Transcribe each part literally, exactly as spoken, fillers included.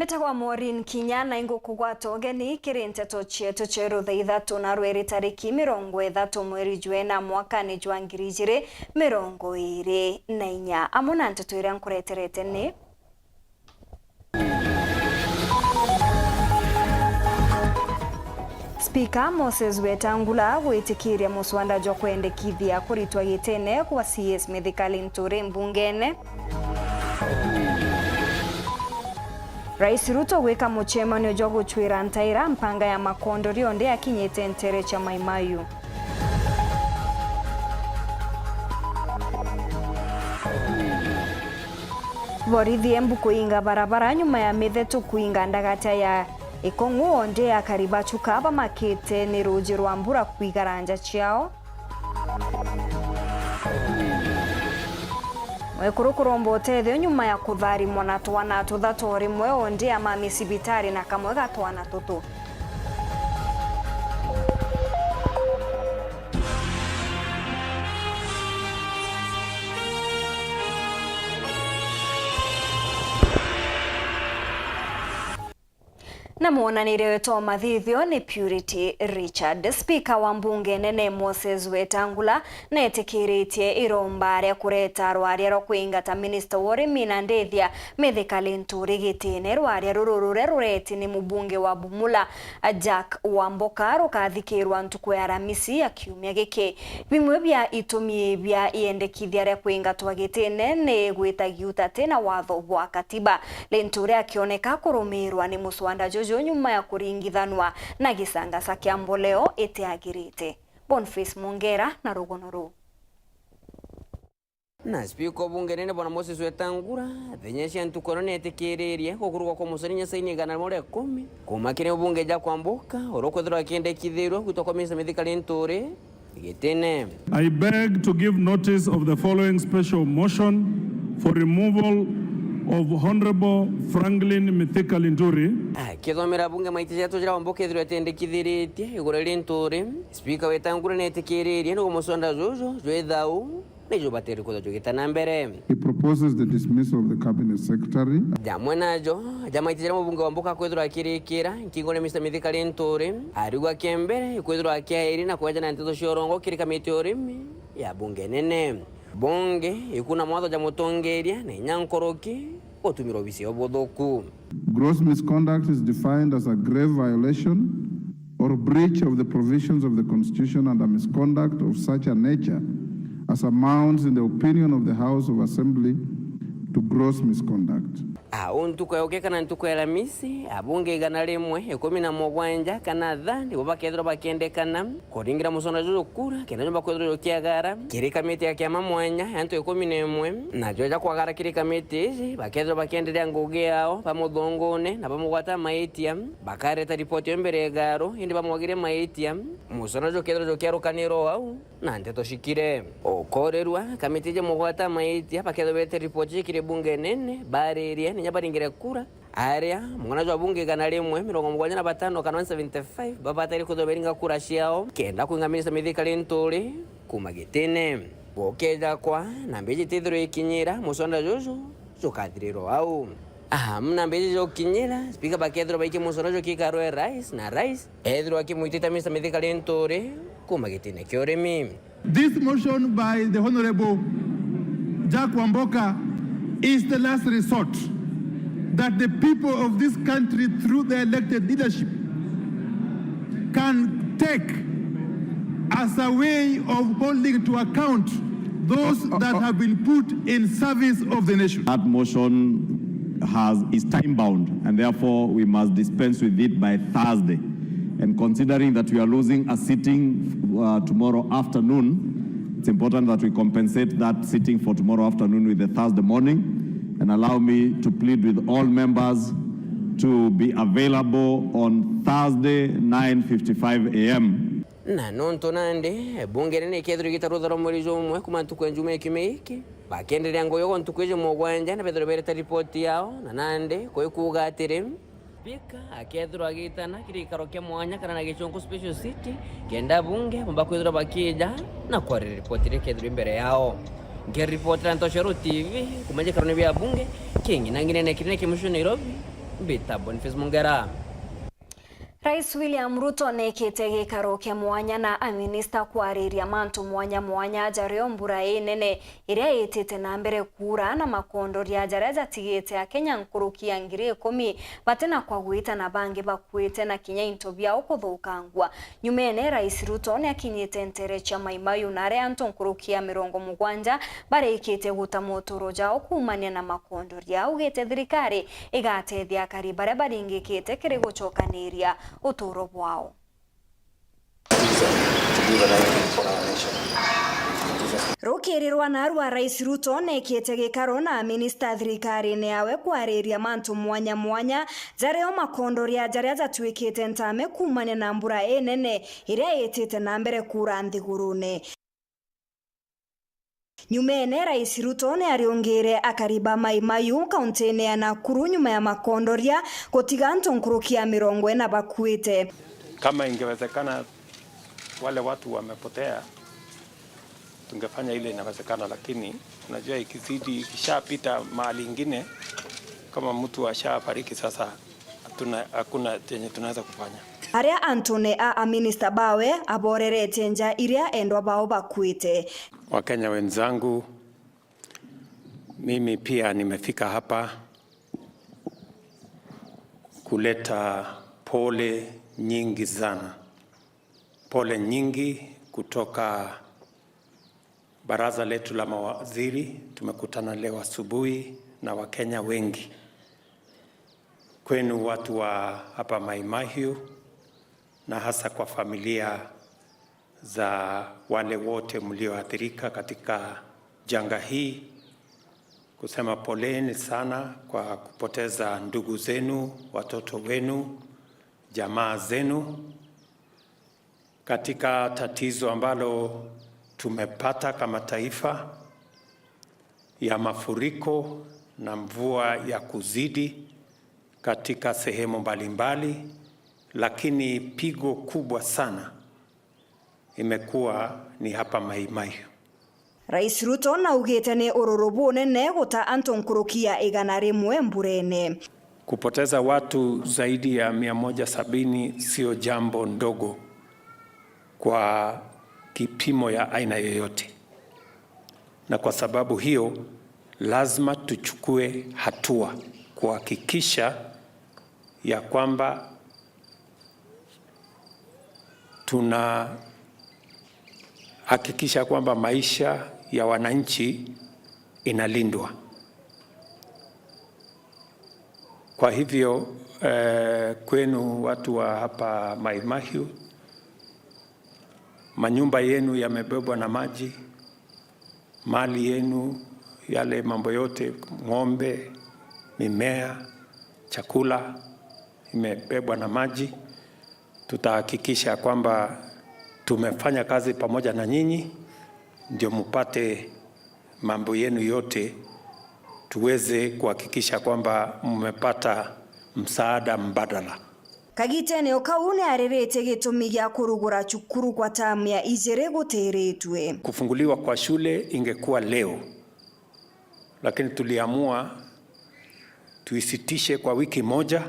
Tagwa Maureen Kinya, na ingukugwata ugeni kiri nteto cietu cia rutha ithatu na rweri tariki mirongo ithatu mweri jwa ina mwakani jwa ngiri ijiri mirongo iri na inya. Amwe na nteto iria nkureterete ni: Spika Moses Wetangula gwitikiria muswanda jwa kwendekithia kuritwa gitine kwa C S Mithika Linturi mbungene. Rais Ruto gwika mucemanio jwa gucwira ntaira mpanga ya Makondorio ndi akinyite ntere cia Mai Mahiu. Borithi Embu kuinga barabara nyuma ya mithetu kuinga ndagata ya Ikong'u, o ndi akari ba Chuka bamakite ni ruuji rwa mbura kwigaranja ciao. Mwekuru kuromba utethio nyuma ya kutharimwa na twana tuthatu o rimwe, o ndi amami cibitari na kamwe ga twana tutu. Na mwonanirie wetu wa mathithio ni Purity Richard. Spika wa mbunge nene Moses Wetangula netikiritie iromba ria kureta rwaria rwa kuingata minista wa urimi na ndithia Mithika Linturi gitine. Rwaria ruru ruria rureti ni mubunge wa Bumula, Jack Wamboka, rukathikirwa ntuku ya Aramisi ya kiumia giki. Bimwe bia itumi bia iendekithia ria kuingatwa gitine ni gwita giuta ti na watho bwa katiba. Linturi akioneka kurumirwa ni muswanda juju nyuma ya kuringithanwa na gisangasa kia mboleo itiagirite. Boniface Mwongera na rugono ruu. Na spika o bunge nene bwana Moses Wetangula, thenya cia ntuku ino netikiririe gukurugwa kwa mucori nyasaini igana rimwe ria ikumi, kuuma kiri mubunge Jack Wamboka, uria ukwithirwa akiendekithirua gwitwa kwa minista Mithika Linturi gitine. I beg to give notice of the following special motion for removal of Honorable Franklin Mithika Linturi. Akithomera bunge maiti jatwe jira Wamboka ethirwa atiendekithiritie iguru ria Linturi, spika Wetangula netikiririe ni gumusonda juju jwi thau ni jubatiri kwithirwa jugita na mbere. He proposes the dismissal of the cabinet secretary. Jamwe najo, jamaiti jaria mubunge Wamboka akwithirwa akirikira nkingo ria minista Mithika Linturi, arigwa kia mbere ikwithirwa akiairi na kweja na nteto cia urongo kiri kamiti ya urimi ya bunge nene. Bunge ikuna mawatho ja mutongeria na inya nkuruki gutumira obisi ya ubuthuku. Gross misconduct is defined as a grave violation or breach of the provisions of the Constitution and a misconduct of such a nature as amounts, in the opinion of the House of Assembly, to gross misconduct. Au ntuku ya uke kana ntuku ya Alamisi, abunge igana rimwe ikumi na mugwanja kana thaa nibo bakethirwa bakiendekana kuringira musonda juju kura, kenda jumba kwithirwa jukiagara kiri kamiti ya kiama mwanya ya antu ikumi na imwe. Najo ja kwagara kiri kamiti iji, bakethirwa bakienderea ngugi yao bamuthungune na bamugwata maitia, bakareta ripoti yo mbere ya igaru, indi bamwagiria maitia, musonda juju jukethirwa jukiarukanirwa o au na nteto cikire. Ukorirua, kamiti iji mugwata maitia bakethirwa bete ripoti iji kiri bunge nene, baririe, ninya baringire kura, aria mung'ana jwa bunge igana rimwe mirongo mugwanja na batano kana one seventy-five babataire kwithirwa bairinga kura ciao kenda kwinga minista Mithika Linturi kuuma gitine. Gukeja kwa namba iji itithirwa ikinyira, musonda juju jukathirirwa au. Amu namba iji jukinyira, spika bakethirwa baikia musonda juju kiikarwe rais, na rais ethirwa akimwitite minista Mithika Linturi kuuma gitine kia urimi. This motion by the Honorable Jack Wamboka is the last resort that the people of this country, through their elected leadership, can take as a way of holding to account those that have been put in service of the nation. That motion has, is time bound, and therefore we must dispense with it by Thursday. And considering that we are losing a sitting, uh, tomorrow afternoon, it's important that we compensate that sitting for tomorrow afternoon with the Thursday morning, and allow me to plead with all members to be available on Thursday, nine fifty-five a m. Na nontu nandi bunge nene ikethirwa igita rutha rwa mweri jumwe kuma ntuku ya Njuma ya kiumia giki, bakenderea ngugi yao ntuku iji mugwanja na bethirwe bereta ripoti yao, na nandi kwi kuuga atiri, spika akethirwa agitana kiri gikaro kia mwanya kana na gichunku special city, kenda bunge bomba kwithirwa bakija na kwaria ripoti iria ikethirwa imbere yao. Nkiripotera Ntoshero T V kuma gikarone bia bunge king'inang'inene kinene kia mucii Nairobi, Mbita Boniface Mungera. Rais William Ruto neekite gikaro kia mwanya na aminista kwariria mantu mwanya mwanya jario mbura inene iria itite na mbere kuura na makondoria jaria jatigite Akenya nkuruki ya ngiri ikumi batina kwagwita na bangi bakuite na kinya into biao kuthukangua. Nyumene, Rais Ruto niakinyite ntere cia Mai Mahiu na aria antu nkuruki ya mirongo mugwanja barikitie guta moturo jao kuumania na makondoria, augite thirikari igatethia akari baria baringikite kiri gucokaniria uturo bwao. Rukiri rwa narua, Rais Ruto neekite gikaro na aminista thirikarine yawe kwariria mantu mwanya mwanya jario makondoria jaria jatuikite ntame kuumania na mbura inene iria itite na mbere kuura nthigurune. Nyumene, Rais Ruto niariungire akari ba Mai Mahiu kauntine ya Nakuru nyuma ya makondoria gutiga antu nkuruki ya mirongo ina bakuite. Kama ingewezekana wale watu wamepotea, tungefanya ile inawezekana, lakini unajua, ikizidi, ikishapita mahali ingine, kama mtu ashafariki sasa, hatuna, hakuna chenye tunaweza kufanya. Aria antune a aminista bawe aboreretie nja iria endwa bao bakuite. Wakenya wenzangu, mimi pia nimefika hapa kuleta pole nyingi sana. Pole nyingi kutoka baraza letu la mawaziri. Tumekutana leo asubuhi na Wakenya wengi. Kwenu watu wa hapa Mai Mahiu, na hasa kwa familia za wale wote mlioathirika katika janga hii, kusema poleni sana kwa kupoteza ndugu zenu, watoto wenu, jamaa zenu, katika tatizo ambalo tumepata kama taifa ya mafuriko na mvua ya kuzidi katika sehemu mbalimbali, lakini pigo kubwa sana imekuwa ni hapa Mai Mahiu. Rais Ruto naugite ni ururu bunene guta antu nkuruki ya igana rimwe mburene. Kupoteza watu zaidi ya mia moja sabini sio jambo ndogo kwa kipimo ya aina yoyote, na kwa sababu hiyo lazima tuchukue hatua kuhakikisha ya kwamba tunahakikisha kwamba maisha ya wananchi inalindwa. Kwa hivyo, eh, kwenu watu wa hapa Mai Mahiu, manyumba yenu yamebebwa na maji, mali yenu, yale mambo yote, ng'ombe, mimea, chakula imebebwa na maji. Tutahakikisha kwamba tumefanya kazi pamoja na nyinyi, ndio mpate mambo yenu yote, tuweze kuhakikisha kwamba mmepata msaada mbadala. Kagitene o kau ni ariritie gitumi gia kurugura cukuru kwa tamu ya ijiri gutiritue. Kufunguliwa kwa shule ingekuwa leo, lakini tuliamua tuisitishe kwa wiki moja,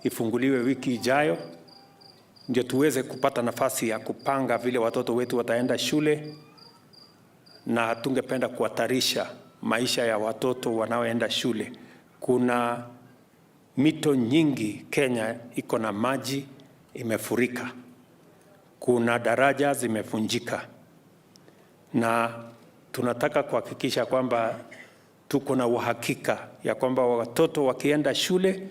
ifunguliwe wiki ijayo, ndio tuweze kupata nafasi ya kupanga vile watoto wetu wataenda shule, na hatungependa kuhatarisha maisha ya watoto wanaoenda shule. Kuna mito nyingi Kenya iko na maji imefurika. Kuna daraja zimevunjika. Na tunataka kuhakikisha kwamba tuko na uhakika ya kwamba watoto wakienda shule,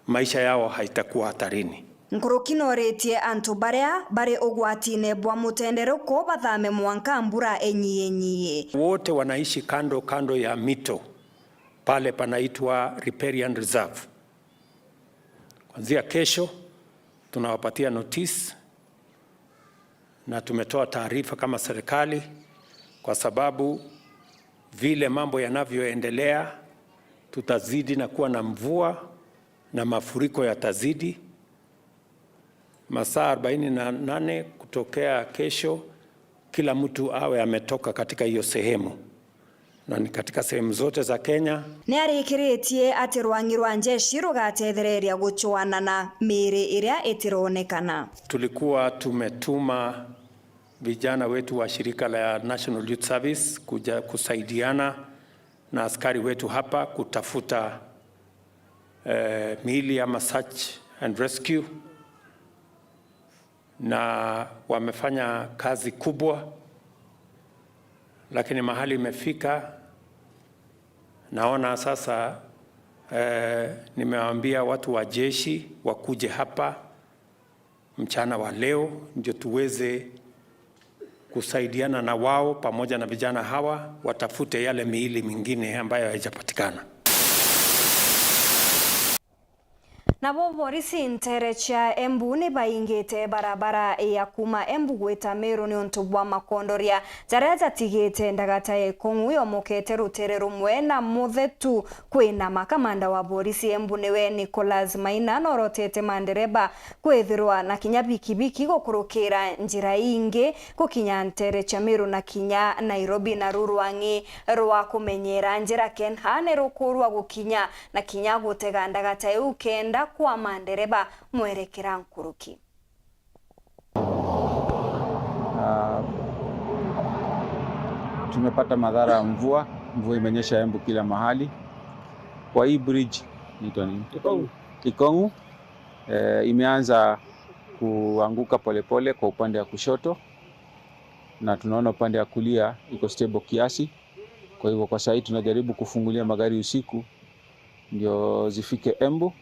maisha yao haitakuwa hatarini. Nkuruki noritie antu baria bari ugwatine bwa mutenderuko bathame mwanka mbura inyiinyiie. Wote wanaishi kando kando ya mito, pale panaitwa riparian reserve. Kuanzia kesho, tunawapatia notice na tumetoa taarifa kama serikali, kwa sababu vile mambo yanavyoendelea, tutazidi na kuwa na mvua na mafuriko yatazidi. Masaa arobaini na nane kutokea kesho, kila mtu awe ametoka katika hiyo sehemu. na ni katika sehemu zote za Kenya. Niarikiritie ati rwang'i rwa njeshi rugatethereria gucwana na miiri iria itironekana. Tulikuwa tumetuma vijana wetu wa shirika la National Youth Service kuja kusaidiana na askari wetu hapa kutafuta, eh, miili ama search and rescue, na wamefanya kazi kubwa, lakini mahali imefika, naona sasa, eh, nimewaambia watu wa jeshi wakuje hapa mchana wa leo, ndio tuweze kusaidiana na wao pamoja na vijana hawa watafute yale miili mingine ambayo haijapatikana. Nabo borisi nteere cia Embu ni baingite barabara ya kuuma Embu gwita Meru niuntu bwa makondoria jaria jatigite ndagata ya Ikong'u yomokete rutere rumwe na muthetu kwinama. Kamanda wa borisi Embu niwe Nicholas Maina norotete mandereba kwithirwa na kinya bikibiki gukurukira njira ingi gukinya nteere cia Meru na kinya Nairobi, naru rwang'i rwa kumenyera njira KeNHA ni rukurwa gukinya na kinya gutega ndagata iu kenda kwa mandereba mwerekera nkuruki. Ah, tumepata madhara ya mvua. Mvua imenyesha Embu kila mahali. Kwa hii bridge, inaitwa nini? Ikong'u. Ikong'u, eh, imeanza kuanguka polepole kwa upande wa kushoto, na tunaona upande wa kulia iko stable kiasi. Kwa hivyo kwa saa hii tunajaribu kufungulia magari usiku ndio zifike Embu,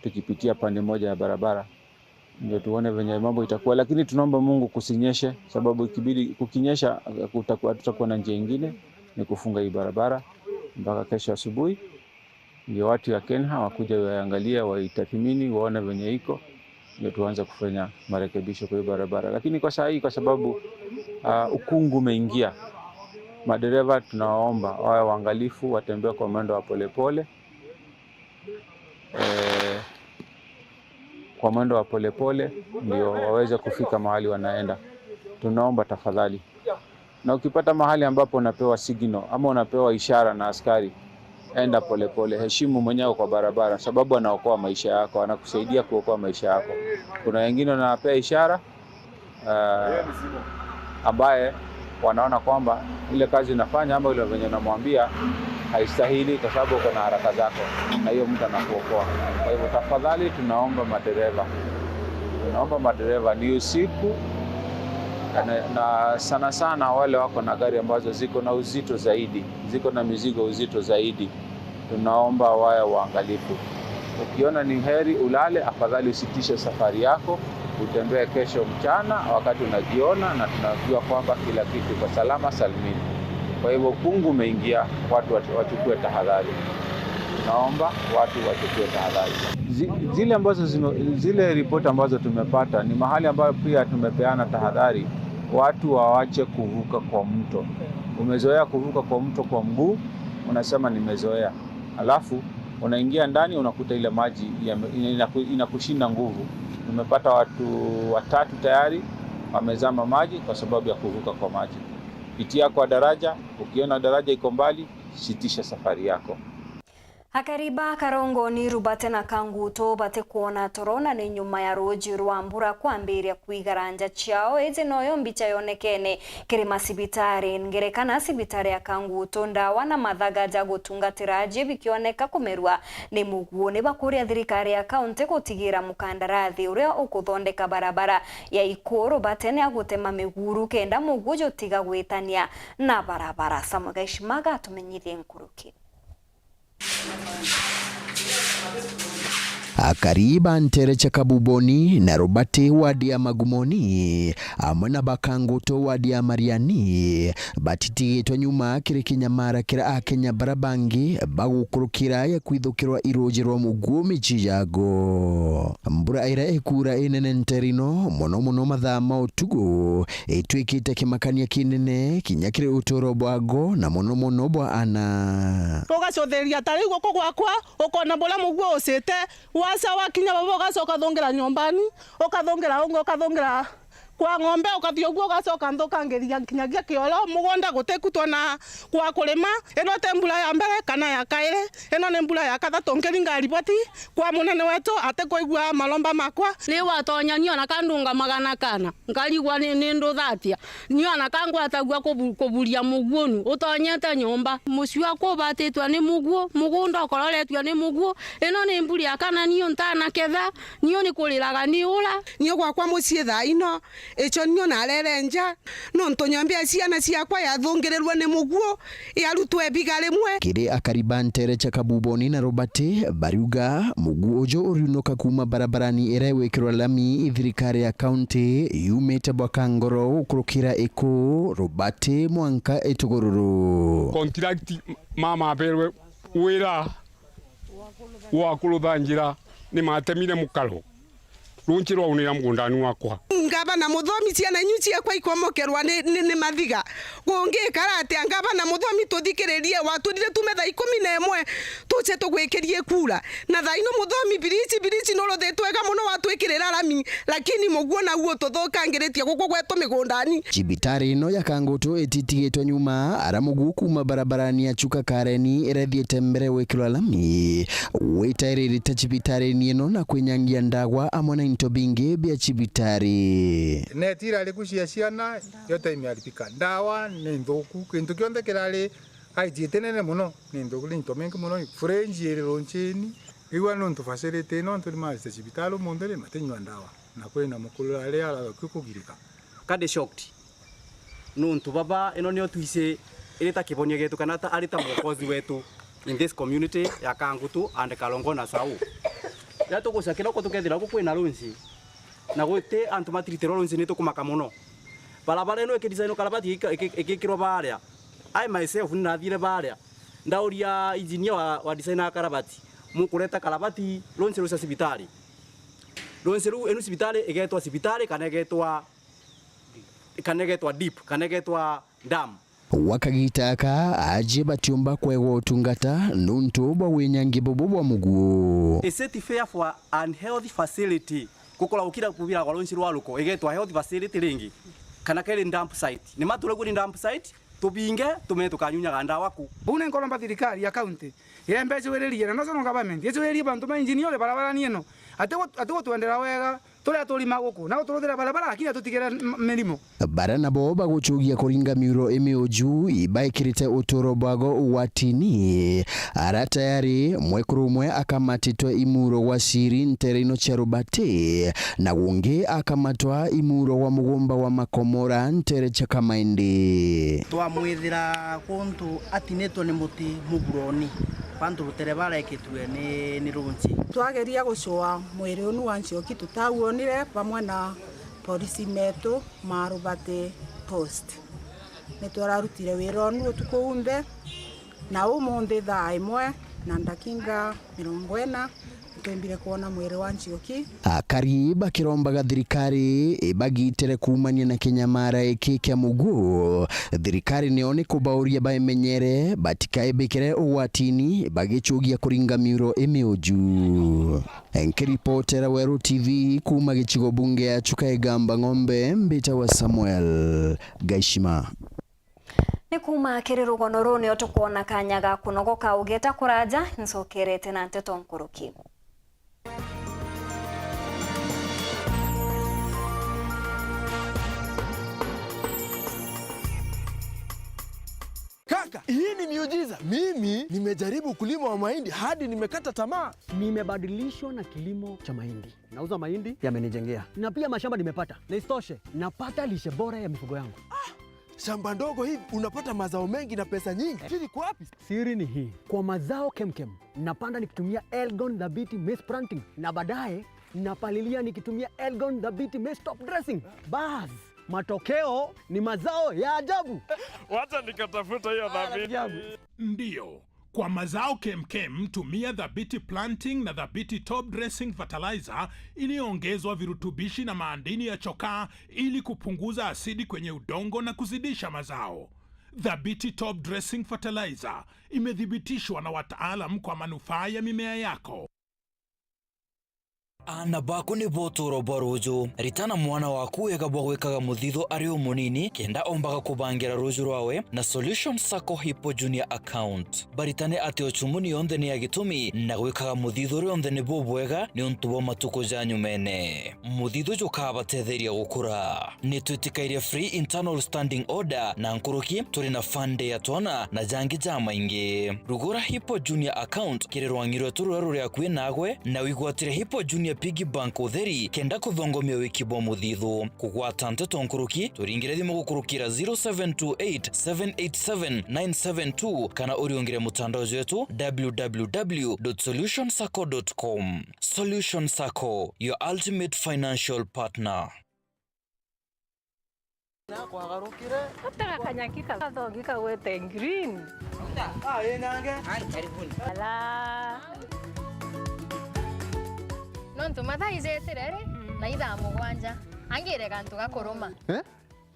tukipitia pande moja ya barabara, ndio tuone venye mambo itakuwa, lakini tunaomba Mungu kusinyeshe, sababu ikibidi kukinyesha, kutakuwa, hatutakuwa na njia ingine, ni kufunga hii barabara mpaka kesho asubuhi, ndio watu ya KeNHA wakuja waangalie, waitathmini, waone venye iko, ndio tuanze kufanya marekebisho kwa hii barabara. Lakini kwa saa hii, kwa sababu, ah, ukungu umeingia, madereva tunawaomba wawe waangalifu, watembee kwa mwendo wa polepole. Eh, kwa mwendo wa polepole ndio waweze kufika mahali wanaenda. Tunaomba tafadhali. Na ukipata mahali ambapo unapewa signal ama unapewa ishara na askari, enda polepole, heshimu mwenyewe kwa barabara, sababu anaokoa maisha yako, anakusaidia kuokoa maisha yako. Kuna wengine unawapea ishara, ah, ambaye wanaona kwamba ile kazi unafanya ama ile venye unamwambia haistahili kwa sababu uko na haraka zako, na hiyo mtu anakuokoa. Kwa hivyo tafadhali, tunaomba madereva, tunaomba madereva, ni usiku na, na sana sana wale wako na gari ambazo ziko na uzito zaidi, ziko na mizigo uzito zaidi, tunaomba wawe waangalifu. Ukiona ni heri ulale, afadhali usitishe safari yako, utembee kesho mchana wakati unajiona, na tunajua kwamba kila kitu iko salama salmini. Kwa hivyo, ukungu umeingia, watu wach-, wachukue tahadhari. Tunaomba watu wachukue tahadhari. Zi-, zile ambazo zime-, zile ripoti ambazo tumepata ni mahali ambayo pia tumepeana tahadhari, watu waache kuvuka kwa mto. Umezoea kuvuka kwa mto kwa mguu, unasema, "Nimezoea." Alafu unaingia ndani, unakuta ile maji yame-, inaku-, inakushinda nguvu. Tumepata watu watatu tayari wamezama maji kwa sababu ya kuvuka kwa maji. Pitia kwa daraja, ukiona daraja iko mbali, sitisha safari yako. Akari ba Karongoni, Rubate na Kanguto batikwona toro na ni nyuma ya ruuji rwa mbura kwambiria kwigara nja ciao. Iji noyo mbicha yonekene kiri macibitari. Ngerekana, cibitari ya Kanguto, ndawa na mathaga ja gutungatira aji bikioneka kumerua ni muguo. Ni bakuria thirikari ya kaunti gutigira mukandarathi uria ukuthondeka barabara ya Ikuru Rubate ni agutema miguru kenda muguo jutiga gwitania na barabara. Samuel Gaishimaga atumenyithie nkuruki. Akari ba nteere cia Kabuboni na Rubati wadi ya Magumoni, amwe na ba Kangutu wadi ya Mariani, batitigitwe nyuma kiri kinyamara kiria Akenya baria bangi bagukurukira ya kwithukirwa i ruuji rwa muguo micii yago. Mbura iria ikuura inene nteere ino, mono mono mathaa ma utuku, itwikite kimakania kinene kinya kiri uturo bwago na mono mono bwa ana. Ugacuthiriria ta riu guku gwakwa, ukona buria muguo ucite, waca wakinya baba ugacoka ukathungira nyombani, ukathungira ungi, ukathungira Kwa ng'ombe ukathi uguo ugacoka nthukangiria nkinyagia kioro, mugunda gutikutwa na gwa kurima. Ino ti mbura ya mbere kana ya kairi, ino ni mbura ya kathatu nkiringa riboti kwa munene wetu atikuigua maromba makwa. Riu atonya ni ona kandunga magana kana, nkarigwa ni, ni nduthatia. Ni ona kangwatagua kubu-, kuburia muguo nu, utonyete nyomba. Mucii waku ubatitwe ni muguo, mugunda ukororetue ni muguo. Ino ni mbura ya kana niu ntanaketha, niu ni kuriraga ni ura. Niu gwakwa mucii thaa ino, icho niu narere nja, nontu nyomba ya ciana ciakwa yathungirirwe ni muguo, yarutwa ibiga rimwe. Kiri akari ba ntere cia Kabuboni na Robati, bariuga muguo uju uriunuka kuuma barabarani iria igwikirwa lami i thirikari ya kaunti yumite bwa Kangoro gukurukira Iku, Robati mwanka Itugururu. Contract mama aberwe wira gwa kurutha njira ni matemire mukaro. Runchi rwaunira mugundani wakwa. Ngavana Muthomi, ciana inyu ciakwa ikomokerwa ni, ni, ni mathiga. Gungikara atia, Ngavana Muthomi, tuthikiririe, watwirire tume thaa ikumi na imwe tuce tugwikirie kura. Na thaa ino Muthomi, birici, birici nuruthitwe wega muno watwikirira rami, lakini muguo naguo tuthukangiritie guku gwetu migundani. Cibitari ino ya Kangutu ititigitwe nyuma, ara muguo kuuma barabarani ya Chuka Kareni iria ithiite mbere gwikirwa lami, witairirite cibitarine ino na kwinyangia ndagwa amwe na into bingi bia cibitari. Neti irari ku cia ciana, yo time yaripika. Ndawa ni nthuku, kintu kionthe kirari aiji itinene muno, ni nthuku, ni into mingi muno, fridge iri runchini. Igua nontu facility ino, ntu ni maite cibitari umunthi ri, matinyua ndawa. Na kwina mukuru aria aragakua kugirika. Kadi shocked. Nontu baba, ino nio twisi iri ta kibonio gietu, kana ta, ari ta mwokozi wetu in this community ya Kangutu and Kalongo na Sau. Riria tugucakira uko tukethira guku kwina runchi, na guti antu matiritirwa runchi, ni tukumaka muno. Barabara ino ikidesign karabati iki-, iki-, ikikirwa baria. I myself ni nathire baria. Ndauria engineer wa, wa design ya karabati, mukureta karabati runchi rucia cibitari. Runchi ruu, inu cibitari igetwa cibitari kana igetwa, kana igetwa dip, kana igetwa dam. Gwa kagita aka, aajie batiumba kwegwa utungata nuntu bwa winyangi bubu bwa muguo. Is it fair for an health facility gukora gukira kubira gwa runchi rwa ruko igetwa health facility ringi, kana keri dump site? Ni ma turagua ni dump site, tubinge, tume tukanyunyaga ndawa ku. Buu ni nkoromba thirikari ya county irembe icwiririe, na national government icwiririe bantu ba engineer uri barabarani ino, ati gu-, ati gutwendera wega, turi aturi ma guku, na guturuthira barabara, lakini atutigire m-, mirimo. Bara nabo bagucugia kuringa miuro imiuju ibaikirite uturo bwago ugwatini. Ara tayari, mwekuru umwe akamatitwe imuro gwa Siri ntere ino cia Rubati, na gungi akamatwa imuro gwa mugumba wa Makomora ntere cia Kamaindi. Twamwithira kuntu atinitwe ni muti muburoni, bantu rutere barekitue ni, ni runchi. Twageria gucua mwiri unu wa Nchoki tutawonire, bamwe na polisi metu ma Rubati Post. Nitwararutire wira unu utuku unthe, na umunthi thaa imwe na ndakinga mirongo ina, nitwembire kwona mwiri wa Nchoki. Akari bakirombaga thirikari ibagitire kuumania na kinyamara iki kia muguo. Thirikari nio ni kubauria baimenyere, batikaibikire ugwatini bagicugia kuringa miuro imiuju. Nkiripotera Weru T V kuuma gicigo bunge ya Chuka Igamba Ng'ombe, mbitagwa Samuel Gaishima. Ni kuuma kiri rugono ruu nio tukwona kanya ga kunogoka ugeta kuraja, ncokerete na nteto nkuruki. Kaka, hii ni miujiza. Mimi nimejaribu ukulima wa mahindi hadi nimekata tamaa. Nimebadilishwa na kilimo cha mahindi. Nauza mahindi, yamenijengea. Na pia mashamba nimepata. Na isitoshe, napata lishe bora ya mifugo yangu. Shamba ndogo hivi, unapata mazao mengi na pesa nyingi. Siri iko wapi? Siri ni hii. Kwa mazao kemkem, napanda nikitumia Elgon Dhabiti Maize Planting, na baadaye napalilia nikitumia Elgon Dhabiti Maize Top Dressing. Bas, matokeo ni mazao ya ajabu. Wacha nikatafuta hiyo Dhabiti. Ndio. Kwa mazao kemkem, tumia Dhabiti Planting na Dhabiti Top Dressing Fertilizer iliyoongezwa virutubishi na maandini ya chokaa ili kupunguza asidi kwenye udongo na kuzidisha mazao. Dhabiti Top Dressing Fertilizer imethibitishwa na wataalam kwa manufaa ya mimea yako. Aana baku nibo utuuro bwa ruuju. Ritana mwana waku wega bwa gwikaga muthithu ari umunini, kenda ombaga kubangira ruuju rwawe na Solution Sacco Hippo Junior Account. Baritane ati uchumuni yonthe ni ya gitumi, na gwikaga muthithu rionthe ni bubwega niuntu bwa matuku ja nyumene. Muthithu jukabatetheria gukura. Nitwitikairie free internal standing order na nkuruki, turi na fund ya twana na jangi jamaingi. Rugura Hippo Junior Account kiri rwang'i rwetu ruria ruri akui nagwe, na wigwatire Hippo Junior Piggy Bank utheri, kenda kuthongomia wiki bwa muthithu. Kugwata nteto nkuruki, turingire thimu gukurukira zero seven two eight, seven eight seven, nine seven two, kana uriungire mutandao jwetu, w w w dot solution sacco dot com. Solution Sacco, your ultimate financial partner. Nakwagarukire. Atega kanyaki kathongi kagwete green. Ah, ĩ nyange. Ai, karibuni. Ala. Nontu mathaa ijetire ri, na ithaa mugwanja. Angire gantu gakuruma. Eh?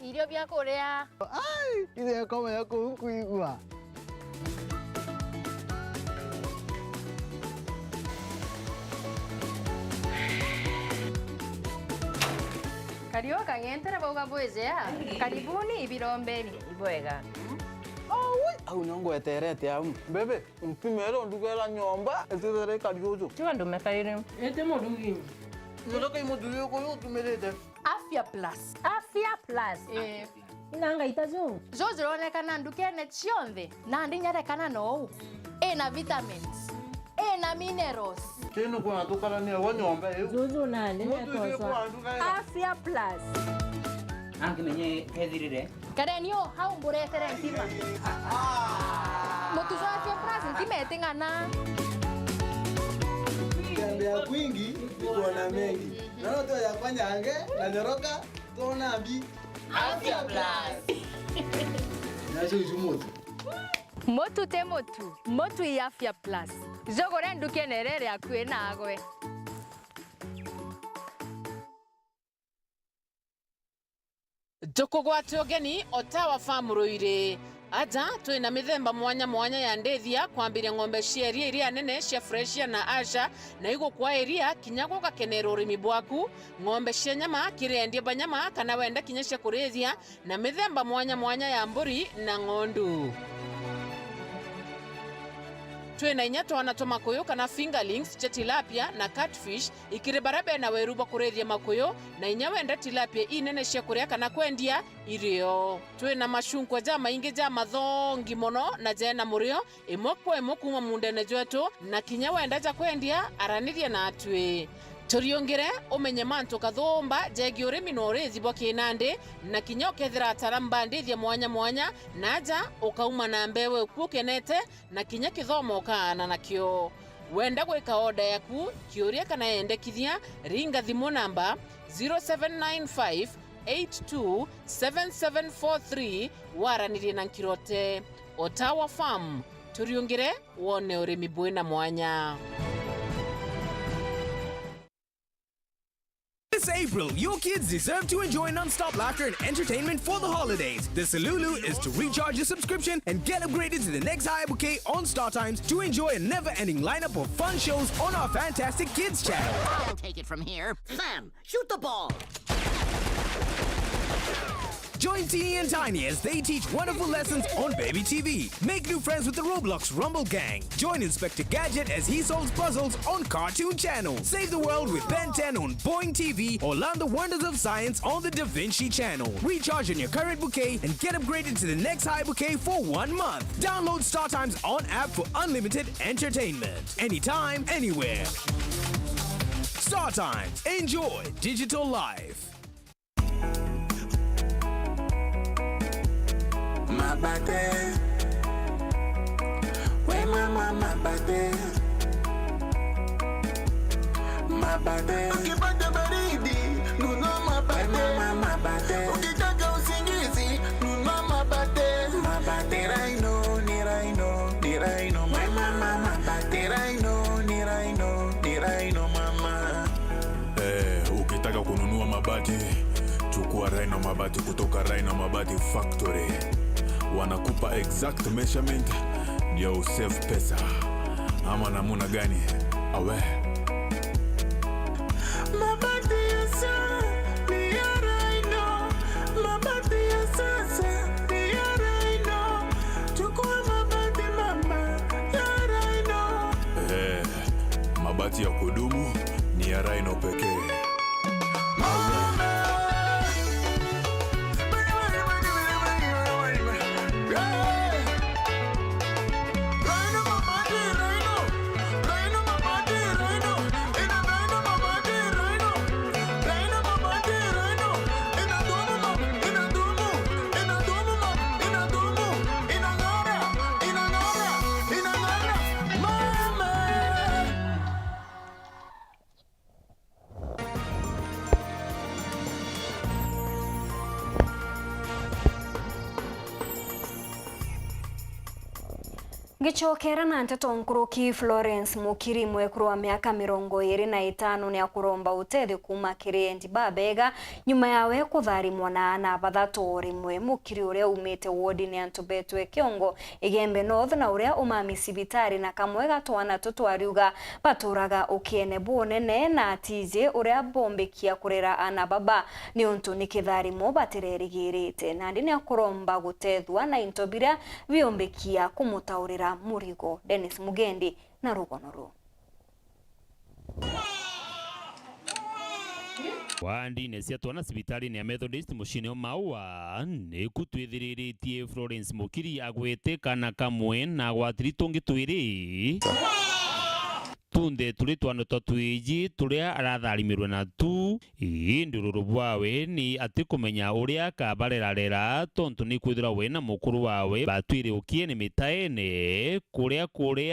Irio bia kuria. Ai, ithe komenya kuu nkwigua. Kariu kang'entere bauga bwijea. Karibuni ibirombeni. Ibwega. Aui, au nio ngweterete au. Bebe, mpimere ndugera nyomba, itithire kariuju. Tiga ndume kairi. Ete murugi. Nyoka imuthuri uyu utumirite. Afya Plus. Afya Plus. Eh. Ina ngaita ju. Ju jironekana ndukene cionthe, nandi nyarekana nou. Ina vitamins. Ina minerals. Kinu kuna tukarania wa nyomba iu. Juju nandi. Mutu icio kwa nduka ira. Afya Plus. Angimenye kethirire. Kareni o hau mburetere ntima. Mutu jwa Afya Plus ntima iting'ana. Tembea kwingi, kuona mengi. Naona tu yakwa nyange, na nyoroka, tuona mbi. Afya Plus. Nacio icu mutu. Mutu ti mutu, mutu i Afya Plus. Jugure ndukene iria iri akui nagwe. Tukugwate ugeni o Tawa Farm Ruiri. Aja twina mithemba mwanya mwanya ya ndithia, kwambiria ng'ombe cia iria iria nene cia Fresian na Ayrshire, na igukwa iria kinya gugakenera urimi bwaku, ng'ombe cia nyama kiri endia ba nyama, kana wenda kinya cia kurithia, na mithemba mwanya mwanya ya mburi na ng'ondu. Twina inya twana twa makuyu kana fingerlings cia tilapia na catfish, ikiri baria bena weru bwa kurithia makuyu, na inya wenda tilapia inene cia kuria kana kwendia irio. Twina macunkwa jamaingi ja mathongi mono na jena murio, imwe kwa imwe kuuma muundene jwetu, na kinya wenda ja kwendia, araniria natwi. Turiungire umenye mantu kathumba jegii urimi na urithi bwa kinandi, na kinya ukethira ataaramu ba ndithia mwanya mwanya, na aja ukauma na mbewe uku ukenete, na kinya kithomo ukaana nakio. Wenda gwika oda yaku, kiuria kana yendekithia, ringa thimu namba zero seven nine five eight two seven seven four three, waranirie na Nkirote. Otawa Farm, turiungire wone urimi bwina mwanya. This April, your kids deserve to enjoy non-stop laughter and entertainment for the holidays. The Salulu is to recharge your subscription and get upgraded to the next higher bouquet on StarTimes to enjoy a never-ending lineup of fun shows on our fantastic kids channel. I'll take it from here. Fam, shoot the ball. Join Teeny and Tiny as they teach wonderful lessons on Baby T V. Make new friends with the Roblox Rumble Gang. Join Inspector Gadget as he solves puzzles on Cartoon Channel. Save the world with Ben ten on Boing T V or learn the wonders of science on the Da Vinci Channel. Recharge on your current bouquet and get upgraded to the next high bouquet for one month. Download StarTimes on app for unlimited entertainment. Anytime, anywhere. StarTimes. Enjoy digital life. Mabate. We mama mabate. Mabate. Ukipata baridi, nunua mabate. We mama mabate. Ukitaka usingizi, nunua mabate. Mabate. Ni Rhino, ni Rhino, ni Rhino, mama. We mama mabate. Ni Rhino, ni Rhino, ni Rhino, mama. Eh, ukitaka kununua mabati, chukua Rhino Mabati kutoka Rhino Mabati Factory. Wanakupa exact measurement ndio usave pesa. Ama namuna gani? Awe. Ngicokera na nteto nkuruki, Florence Mukiri, mwekuru wa miaka mirongo iiri na itano, ni akuromba utethio kuuma kiri endi babega nyuma yawe kutharimwa na ana bathatu o rimwe. Mukiri, uria umite wodini ya antu betwe Kiongo, Igembe North, na uria umami cibitari na kamwe ga twana tutu, ariuga baturaga ukiene bunene na atiji uria bombikia kurera ana baba, niuntu ni kitharimo batirerigirite. Nandi ni akuromba gutethua na into biria biumbikia kumutaurira murigo. Dennis Mugendi na rugono ruu. Wandine cia twana cibitarine ya Methodist muciine o Maua, niku twithiriritie Florence Mukiri agwete kana kamwe na agwatiri tungi twiri. Tunthe turi twana twa twiji turia aratharimirwe natu, indi ururu bwawe ni atikumenya uria akabarerarera, tontu ni kwithirwa we na mukuru wawe batwire ukiene mitaene, kuria kuria